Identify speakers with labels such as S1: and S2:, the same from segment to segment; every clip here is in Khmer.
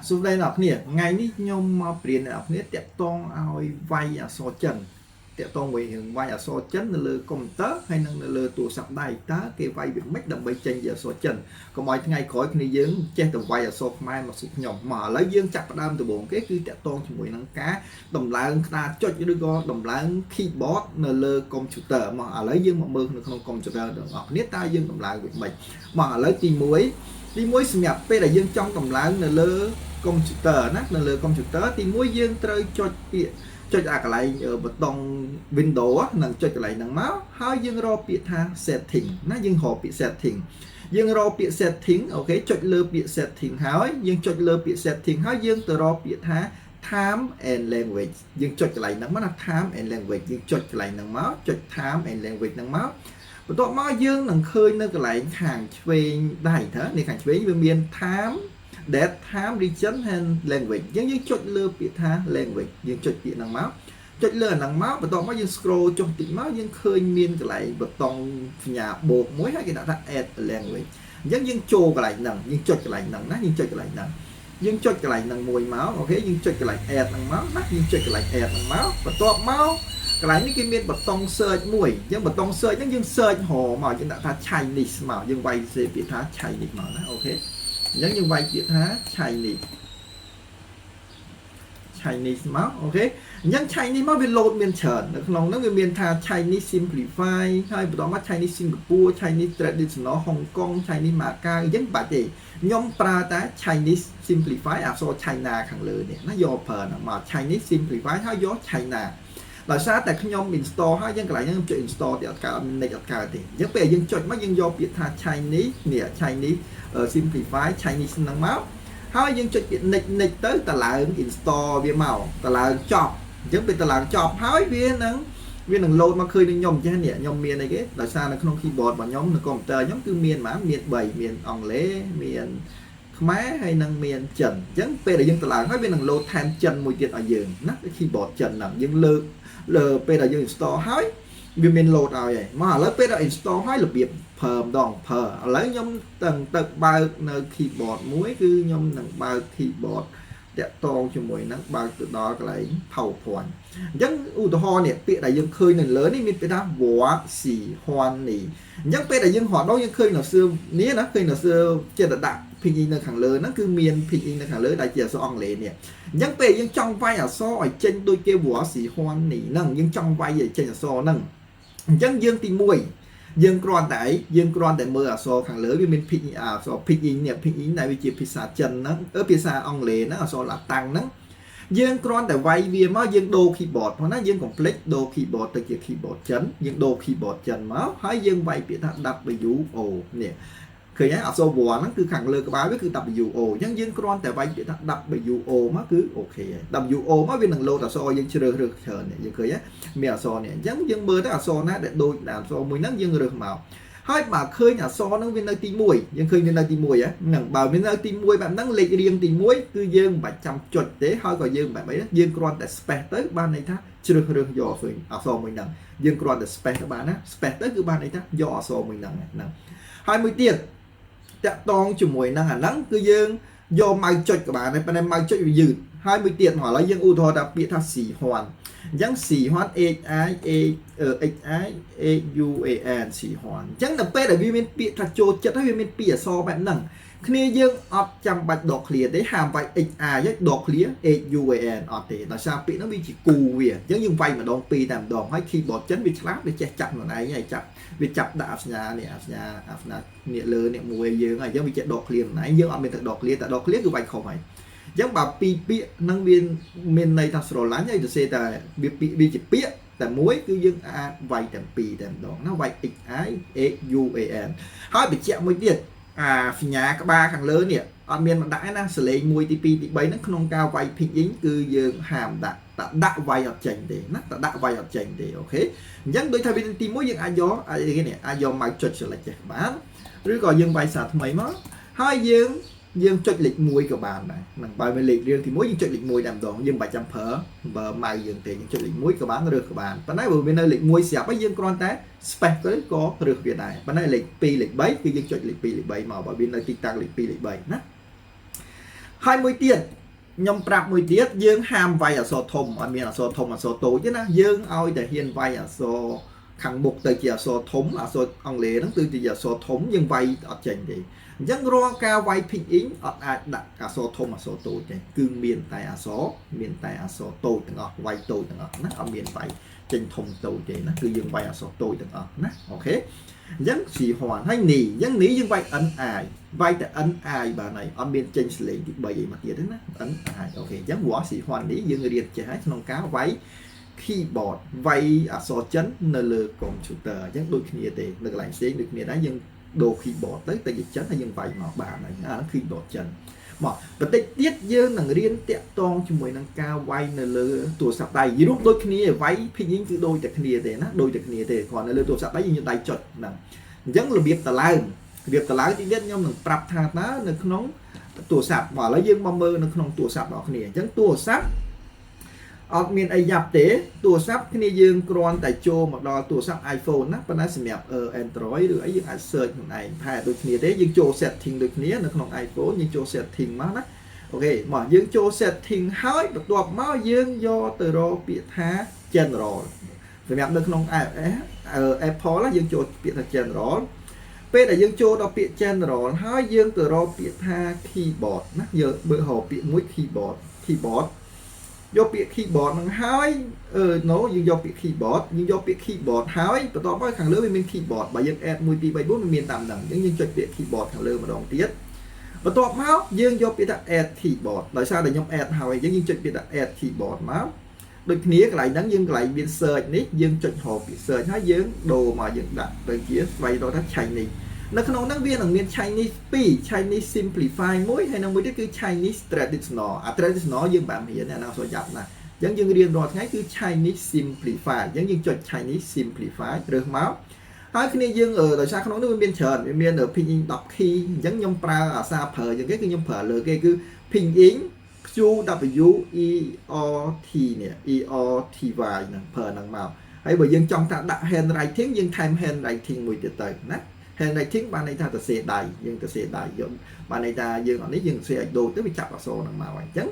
S1: សួស្តីអ្នកគ្នាថ្ងៃនេះខ្ញុំមកបរៀនអ្នកគ្នាតាក់ទងឲ្យវាយអក្សរចិនតាក់ទងមួយរឿងវាយអក្សរចិននៅលើកុំព្យូទ័រហើយនិងនៅលើទូរស័ព្ទដៃតើគេវាយវាម៉េចដើម្បីចេញជាអក្សរចិនកុំឲ្យថ្ងៃក្រោយគ្នាយើងចេះតែវាយអក្សរខ្មែរមកសួរខ្ញុំមកឥឡូវយើងចាប់ផ្ដើមដំបូងគេគឺតាក់ទងជាមួយនឹងការដំឡើងក្តារចុចឬក៏ដំឡើង keyboard នៅលើកុំព្យូទ័រមកឥឡូវយើងមកមើលនៅក្នុងកុំព្យូទ័រទាំងអស់គ្នាតើយើងដំឡើងវាម៉េចមកឥឡូវទី1សម្រាប់ពេលដែលយើងចង់តម្លើងនៅលើកុំព្យូទ័រណានៅលើកុំព្យូទ័រទី1យើងត្រូវចុចពាក្យចុចអាកន្លែងប៊ូតុង Windows និងចុចកន្លែងហ្នឹងមកហើយយើងរកពាក្យថា setting ណាយើងរកពាក្យ setting យើងរកពាក្យ setting OK ចុចលើពាក្យ setting ហើយយើងចុចលើពាក្យ setting ហើយយើងទៅរកពាក្យថា time and language យើងចុចកន្លែងហ្នឹងមកណា time and language យើងចុចកន្លែងហ្នឹងមកចុច time and language ហ្នឹងមកបន្ទាប់មកយើងនឹងឃើញនៅកន្លែងខាងឆ្វេងដៃតើនេះខាងឆ្វេងវាមាន time date time region and language អញ្ចឹងយើងចុចលើពាក្យថា language យើងចុចពាក្យហ្នឹងមកចុចលើអាហ្នឹងមកបន្ទាប់មកយើង scroll ចុះតិចមកយើងឃើញមានកន្លែងប៊ូតុងសញ្ញាបូកមួយហើយគេដាក់ថា add language អញ្ចឹងយើងចូលកន្លែងហ្នឹងយើងចុចកន្លែងហ្នឹងណាយើងចុចកន្លែងហ្នឹងយើងចុចកន្លែងហ្នឹងមួយមក OK យើងចុចកន្លែង add ហ្នឹងមកណាយើងចុចកន្លែង add ហ្នឹងមកបន្ទាប់មកកន្លែងនេះគេមានប៊ូតុង search មួយអញ្ចឹងប៊ូតុង search ហ្នឹងយើង search រកមកយើងដាក់ថា Chinese មកយើងវាយសេពាក្យថា Chinese មកណា OK អញ្ចឹងយើងវាយពាក្យថា Chinese Chinese មក OK អញ្ចឹង Chinese មកវា load មានច្រើននៅក្នុងហ្នឹងវាមានថា Chinese Simplify ហើយបន្តមក Chinese Singapore Chinese Traditional Hong Kong Chinese Macau អញ្ចឹងបាច់ទេខ្ញុំប្រើតែ Chinese Simplify អក្សរ China ខាងលើនេះណាយកប្រើមក Chinese Simplify ហើយយក China ដោយសារតែខ្ញុំ install ហើយយើងកន្លែងហ្នឹងចុច install ទៀតអត់កើតអត់មាន next អត់កើតទេអញ្ចឹងពេលយើងចុចមកយើងយកពាក្យថា Chinese នេះ Chinese Simplify Chinese ហ្នឹងមកហើយយើងចុចពាក្យ next next ទៅតឡើង install វាមកតឡើងចប់អញ្ចឹងពេលតឡើងចប់ហើយវានឹង load មកឃើញនឹងខ្ញុំចេះនេះខ្ញុំមានអីគេដោយសារនៅក្នុង keyboard របស់ខ្ញុំនៅកុំព្យូទ័រខ្ញុំគឺមានហ្មងមាន3មានអង់គ្លេសមានខ្មែរហើយនឹងមានចិនអញ្ចឹងពេលដែលយើងតឡើងហើយវានឹង load ថែមចិនមួយទៀតឲ្យយើងណា keyboard ចិនហ្នឹងយើងលើកលើពេលដែលយើង install ហើយវាមាន load ឲ្យហើយមកឥឡូវពេលដែល install ហើយរបៀបប្រើម្ដងប្រើឥឡូវខ្ញុំទាំងទៅបើកនៅ keyboard មួយគឺខ្ញុំនឹងបើក keyboard តាក់ទងជាមួយនឹងបើកទៅដល់កន្លែង PowerPoint អញ្ចឹងឧទាហរណ៍នេះពាក្យដែលយើងឃើញនៅលើនេះមានពាក្យថា 我喜欢你 អញ្ចឹងពេលដែលយើងរត់ដល់យើងឃើញនៅសឿនេះណាឃើញនៅសឿចិត្តដាក់ 拼音 នៅខាងលើហ្នឹងគឺមាន 拼音 នៅខាងលើដែលជាអក្សរអង់គ្លេសនេះអញ្ចឹងពេលយើងចង់វាយអក្សរឲ្យចេញដូចគេ 我喜欢你 ហ្នឹងយើងចង់វាយឲ្យចេញអក្សរហ្នឹងអញ្ចឹងយើងទី1យើងគ្រាន់តែអីយើងគ្រាន់តែមើលអក្សរខាងលើវាមាន 拼 អក្សរ 拼音 នេះ 拼音 ដែលវាជាភាសាចិនហ្នឹងអឺភាសាអង់គ្លេសហ្នឹងអក្សរឡាតាំងហ្នឹងយើងគ្រាន់តែវាយវាមកយើងដូរ keyboard ផងណាយើងកុំភ្លេចដូរ keyboard ទៅជា keyboard ចិនយើងដូរ keyboard ចិនមកហើយយើងវាយពាក្យថា W O នេះឃើញទេអក្សរ 1 ហ្នឹងគឺខាងលើក្បាលវាគឺ W O អញ្ចឹងយើងគ្រាន់តែវាយពាក្យថា W O មកគឺ OK ហើយ W O មកវានឹងលោតអក្សរយើងជ្រើសរើសច្រើននេះយើងឃើញទេមានអក្សរនេះអញ្ចឹងយើងមើលទៅអក្សរណាដែលដូចអក្សរមួយហ្នឹងយើងរើសមកហើយបើឃើញអក្សរហ្នឹងវានៅទី1យើងឃើញវានៅទី1ហ្នឹងបើវានៅទី1បែបហ្នឹងលេខរៀងទី1គឺយើងមិនបាច់ចាំចុចទេហើយក៏យើងមិនបាច់អីយើងគ្រាន់តែ space ទៅបានន័យថាជ្រើសរើសយកឃើញអក្សរមួយហ្នឹងយើងគ្រាន់តែ space ទៅបានណា space ទៅគឺបានន័យថាយកអក្សរមួយហ្នឹងហ្នឹងហើយមួយទៀតតាក់តងជាមួយនឹងអាហ្នឹងគឺយើងយក mouse ចុចក៏បានដែរប៉ុន្តែ mouse ចុចវាយឺតហើយមួយទៀតមកឥឡូវយើងឧទាហរណ៍ថាពាក្យថា 喜欢 អញ្ចឹង 喜欢 H I H X I H U A N 喜欢 អញ្ចឹងដល់ពេលដែលវាមានពាក្យថាចូលចិត្តហើយវាមានពាក្យអក្សរបែបហ្នឹងគ្នាយើងអត់ចាំបាច់ដកឃ្លាទេហាមវាយ X I ដកឃ្លា H U A N អត់ទេដោយសារពាក្យហ្នឹងវាជាគូវាអញ្ចឹងយើងវាយម្ដងពីរតែម្ដងហើយ keyboard ចិនវាឆ្លាតវាចេះចាប់ខ្លួនឯងហើយចាប់វាចាប់ដាក់អសញ្ញានេះអសញ្ញាអសញ្ញានេះលើនេះមួយយើងហើយអញ្ចឹងវាចេះដកឃ្លាខ្លួនឯងយើងអត់មានទៅដកឃ្លាតែដកឃ្លាគឺវាយខុសហើយអញ្ចឹងបើពីរពាក្យហ្នឹងវាមានន័យថាស្រឡាញ់ហើយទៅសេតែវាពាក្យវាជាពាក្យតែមួយគឺយើងអាចវាយទាំងពីរតែម្ដងណាវាយ X I H U A N ហើយបញ្ជាក់មួយទៀតអាសញ្ញាក្បាលខាងលើនេះអត់មានមកដាក់ទេណាសលេង1ទី2ទី3ហ្នឹងក្នុងការវាយ 拼音 គឺយើងហាមដាក់តដាក់វាយអត់ចេញទេណាតដាក់វាយអត់ចេញទេ OK អញ្ចឹងដូចថាវិធីទី1យើងអាចយកអាចគេនេះអាចយកមកចុច select ចេះបានឬក៏យើងវាយសារថ្មីមកហើយយើងចុចលេខ1ក៏បានដែរនឹងបើមានលេខរៀងទី1យើងចុចលេខ1តែម្ដងយើងមិនបាច់ចាំប្រើបើម៉ៅយើងទេយើងចុចលេខ1ក៏បានរើសក៏បានប៉ុន្តែបើវានៅលេខ1ស្រាប់ហើយយើងគ្រាន់តែ space ទៅក៏រើសវាដែរប៉ុន្តែលេខ2លេខ3គឺយើងចុចលេខ2លេខ3មកបើវានៅទីតាំងលេខ2លេខ3ណា ហើយមួយទៀតខ្ញុំប្រាប់មួយទៀតយើងហាមវាយអក្សរធំអត់មានអក្សរធំអក្សរតូចទេណាយើងឲ្យតែហ៊ានវាយអក្សរខាងមុខទៅជាអក្សរធំអក្សរអង់គ្លេសហ្នឹងគឺជាអក្សរធំយើងវាយអត់ចេញទេអញ្ចឹងរាល់ការវាយ pinyin អត់អាចដាក់អក្សរធំអក្សរតូចទេគឺមានតែអក្សរមានតែអក្សរតូចទាំងអស់វាយតូចទាំងអស់ណាអត់មានវាយចេញធំតូចទេណាគឺយើងវាយអក្សរតូចទាំងអស់ណា OK អញ្ចឹង喜歡ហើយ你អញ្ចឹង你យើងវាយ NI វាយតែ NI បានហើយអត់មានចេញសលេងទី3អីមកទៀតទេណា NI OK អញ្ចឹង我喜歡你យើងរៀនចេះហើយក្នុងការវាយ keyboard វាយអក្សរចិននៅលើ computer អញ្ចឹងដូចគ្នាទេនៅកន្លែងផ្សេងដូចគ្នាដែរយើងដូរ keyboard ទៅទៅជាចិនហើយយើងវាយមកបានហើយអាហ្នឹង keyboard ចិនមកបន្តិចទៀតយើងនឹងរៀនតាក់ទងជាមួយនឹងការវាយនៅលើទូរស័ព្ទដៃរូបដូចគ្នាវាយ pinyin គឺដូចតែគ្នាទេណាដូចតែគ្នាទេគ្រាន់នៅលើទូរស័ព្ទដៃយើងដៃចុចហ្នឹងអញ្ចឹងរបៀបតឡើងរបៀបតឡើងទីទៀតខ្ញុំនឹងប្រាប់ថាតើនៅក្នុងទូរស័ព្ទមកឥឡូវយើងមកមើលនៅក្នុងទូរស័ព្ទរបស់គ្នាអញ្ចឹងទូរស័ព្ទអត់មានអីយ៉ាប់ទេទូរស័ព្ទគ្នាយើងគ្រាន់តែចូលមកដល់ទូរស័ព្ទ iPhone ណាប៉ុន្តែសម្រាប់ Android ឬអីយើងអាច search ខ្លួនឯងផែដូចគ្នាទេយើងចូល setting ដូចគ្នានៅក្នុង iPhone យើងចូល setting មកណា OK មកយើងចូល setting ហើយបន្ទាប់មកយើងយកទៅរកពាក្យថា general សម្រាប់នៅក្នុង Apple យើងចូលពាក្យថា general ពេលដែលយើងចូលដល់ពាក្យ general ហើយយើងទៅរកពាក្យថា keyboard ណាយើងបើរកពាក្យមួយ keyboard keyboard យកពាក្យ keyboard ហ្នឹងហើយអឺ no យើងយកពាក្យ keyboard យើងយកពាក្យ keyboard ហើយបន្ទាប់មកខាងលើវាមាន keyboard បើយើង add 1 2 3 4វាមានតាមហ្នឹងអញ្ចឹងយើងចុចពាក្យ keyboard ខាងលើម្ដងទៀតបន្ទាប់មកយើងយកពាក្យថា add keyboard ដោយសារតែខ្ញុំ add ហើយអញ្ចឹងយើងចុចពាក្យថា add keyboard មកដូចគ្នាកន្លែងហ្នឹងយើងកន្លែងមាន search នេះយើងចុចរកពាក្យ search ហើយយើងដូរមកយើងដាក់ទៅជាស្វែងរកថា Chinese នៅក្នុងហ្នឹងវានឹងមាន Chinese 2 Chinese Simplify មួយហើយនឹងមួយទៀតគឺ Chinese Traditional អា Traditional យើងបានរៀនអាហ្នឹងអក្សរយ៉ាប់ណាស់អញ្ចឹងយើងរៀនរាល់ថ្ងៃគឺ Chinese Simplify អញ្ចឹងយើងចុច Chinese Simplify រើសមកហើយគ្នាយើងដោយសារក្នុងនោះវាមានច្រើនវាមាន pinyin 10 key អញ្ចឹងខ្ញុំប្រើអាសាប្រើអញ្ចឹងគេគឺខ្ញុំប្រើលើគេគឺ pinyin Q W E R T នេះ E R T Y ហ្នឹងប្រើហ្នឹងមកហើយបើយើងចង់ថាដាក់ handwriting យើងថែម handwriting មួយទៀតទៅណា handwriting បានន័យថាទៅសេដៃយើងទៅសេដៃយកបានន័យថាយើងអត់នេះយើងសេឲ្យដូចទៅវាចាប់អក្សរហ្នឹងមកហើយអញ្ចឹង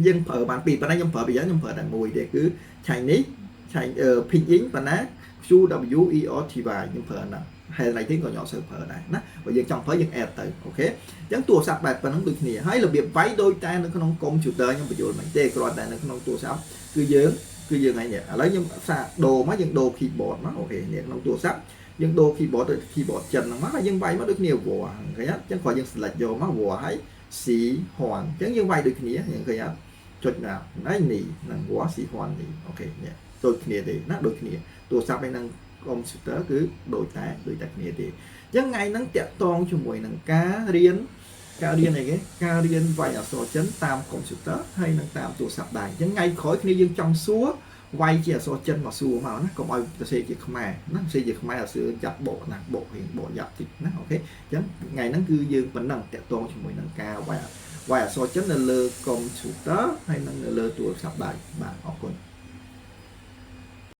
S1: យើងប្រើបានពីរប៉ុន្តែខ្ញុំប្រើពីយ៉ាងខ្ញុំប្រើតែមួយទេគឺ Chinese Chinese pinyin ប៉ុន្តែ Q W E R T Y ខ្ញុំប្រើហ្នឹង handwriting ក៏ខ្ញុំអត់សូវប្រើដែរណាបើយើងចង់ប្រើយើង add ទៅ OK អញ្ចឹងទូរស័ព្ទបែបប៉ុណ្ណឹងដូចគ្នាហើយរបៀបវាយដូចតែនៅក្នុងកុំព្យូទ័រខ្ញុំបញ្យល់មិនទេគ្រាន់តែនៅក្នុងទូរស័ព្ទគឺយើងគឺយើងឯងនេះឥឡូវខ្ញុំសាកដូរមកយើងដូរ keyboard មក OK នេះក្នុងទូរស័ព្ទយើងដូរ keyboard ទៅ keyboard ចិនហ្នឹងមកហើយយើងវាយមកដូចគ្នាវឃើញអត់អញ្ចឹងគ្រាន់យើង select យកមកវហើយ 喜歡អញ្ចឹងយើងវាយដូចគ្នាយើងឃើញអត់ចុចណាហើយនេះហ្នឹង我喜歡你 OK នេះដូចគ្នាទេណាដូចគ្នាទូរស័ព្ទឯនឹងកុំព្យូទ័រគឺដូចតែដូចតែគ្នាទេអញ្ចឹងថ្ងៃហ្នឹងតាក់ទងជាមួយនឹងការរៀនការរៀនអីគេការរៀនវាយអក្សរចិនតាមកុំព្យូទ័រហើយនិងតាមទូរស័ព្ទដៃអញ្ចឹងថ្ងៃក្រោយគ្នាយើងចង់សួរវាយជាអក្សរចិនមកសួរមកណាកុំឲ្យសរសេរជាខ្មែរណាសរសេរជាខ្មែរអត់សួរចាប់បកណាបករៀងបកយ៉ាប់តិចណា OK អញ្ចឹងថ្ងៃហ្នឹងគឺយើងប៉ុណ្ណឹងតាក់ទងជាមួយនឹងការវាយវាយអក្សរចិននៅលើកុំព្យូទ័រហើយនិងនៅលើទូរស័ព្ទដៃបាទអរគុណ។